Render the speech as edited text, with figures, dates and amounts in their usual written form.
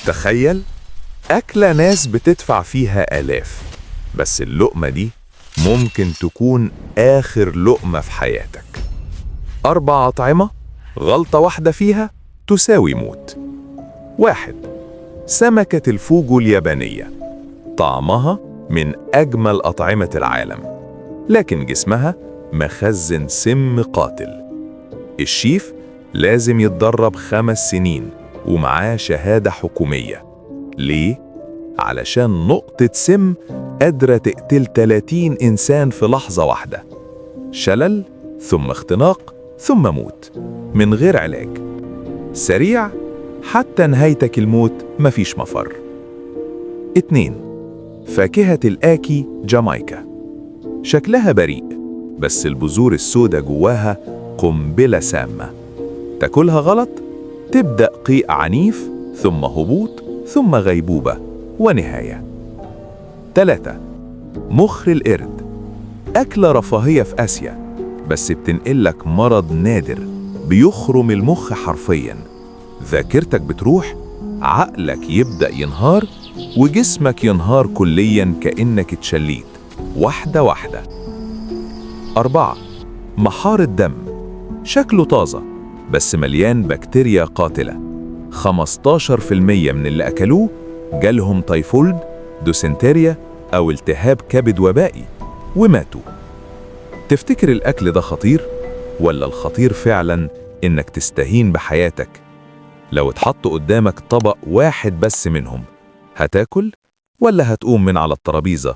تخيل أكلة ناس بتدفع فيها آلاف، بس اللقمة دي ممكن تكون آخر لقمة في حياتك. 4 أطعمة، غلطة واحدة فيها تساوي موت. 1. سمكة الفوجو اليابانية، طعمها من أجمل أطعمة العالم، لكن جسمها مخزن سم قاتل. الشيف لازم يتدرب 5 سنين ومعاه شهادة حكومية. ليه؟ علشان نقطة سم قادرة تقتل 30 إنسان في لحظة واحدة. شلل، ثم اختناق، ثم موت، من غير علاج. سريع، حتى نهايتك الموت مفيش مفر. 2. فاكهة الآكي جامايكا، شكلها بريء، بس البذور السوداء جواها قنبلة سامة. تاكلها غلط تبدأ قيء عنيف، ثم هبوط، ثم غيبوبة ونهاية. 3. مخ القرد، أكلة رفاهية في آسيا، بس بتنقلك مرض نادر بيخرم المخ حرفياً. ذاكرتك بتروح، عقلك يبدأ ينهار، وجسمك ينهار كلياً كأنك اتشليت واحدة واحدة. 4. محار الدم، شكله طازة بس مليان بكتيريا قاتلة. 15% من اللي أكلوه جالهم تايفويد، دوسنتيريا أو التهاب كبد وبائي وماتوا. تفتكر الأكل ده خطير؟ ولا الخطير فعلاً إنك تستهين بحياتك؟ لو اتحط قدامك طبق واحد بس منهم، هتاكل ولا هتقوم من على الترابيزة؟